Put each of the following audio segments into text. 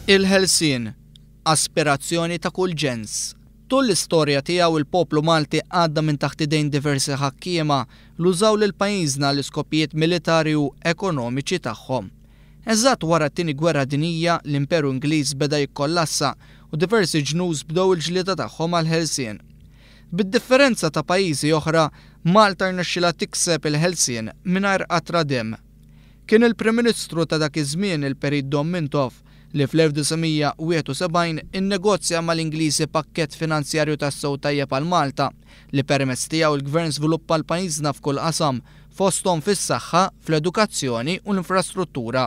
Il-ħelsien, aspirazzjoni ta' kull ġens. Tul l-istorja tiegħu il-poplu Malti għadda minn taħt idejn diversi ħakkiema l użaw lil pajjiżna għall-iskopijiet militari u ekonomiċi tagħhom. Eżatt wara t-Tieni Gwerra Dinjija, l-Imperu Ingliż beda jikkollassa u diversi ġnus bdew il-ġlieda tagħhom għall-ħelsien. Bid-differenza ta' pajjiżi oħra, Malta rnexxilha tikseb il-ħelsien mingħajr qatra demm. Kien il-Prim Ministru ta' dak iż-żmien il-Perit Dom Mintoff li fl-1971 innegozja mal-Ingliżi pakkett finanzjarju tassew tajjeb għal Malta li permezz tiegħu l-Gvern żviluppa l-pajjiżna f'kull qasam fosthom fis-saħħa, fl-edukazzjoni u l-infrastruttura.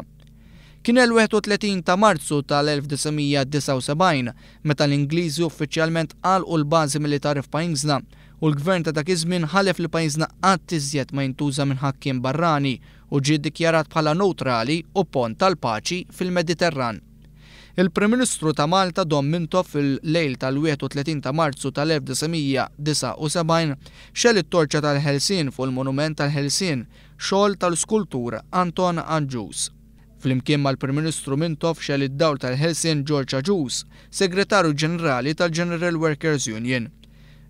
Kien il-31 ta' Marzu tal-1979 meta l-Ingliżi uffiċjalment għalqu l-bażi militari f'pajjiżna u l-Gvern ta' dak iż-żmien ħalef li pajjiżna qatt iżjed ma jintuża minn ħakkiem barrani u ġie ddikjarat bħala newtrali u pont tal-paċi fil-Mediterran. Il-Prim Ministru ta' Malta Dom Mintoff fil-lejl tal-31 ta' Marzu tal-1979 xegħel it-torċa tal-ħelsien fuq il-Monument tal-Ħelsien, xogħol tal-skultur Anton Agius. Flimkien mal-Prim Ministru Mintoff xegħel id-dawl tal-ħelsien George Agius, Segretarju Ġenerali tal-General Workers Union.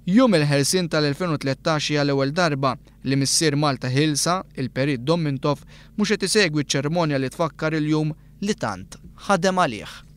Jum il-Ħelsien tal-2013 hija l-ewwel darba li missier Malta ħielsa, il-Perit Dom Mintoff, mhux qed isegwi ċ-ċerimonja li tfakkar il-jum li tant ħadem għalih.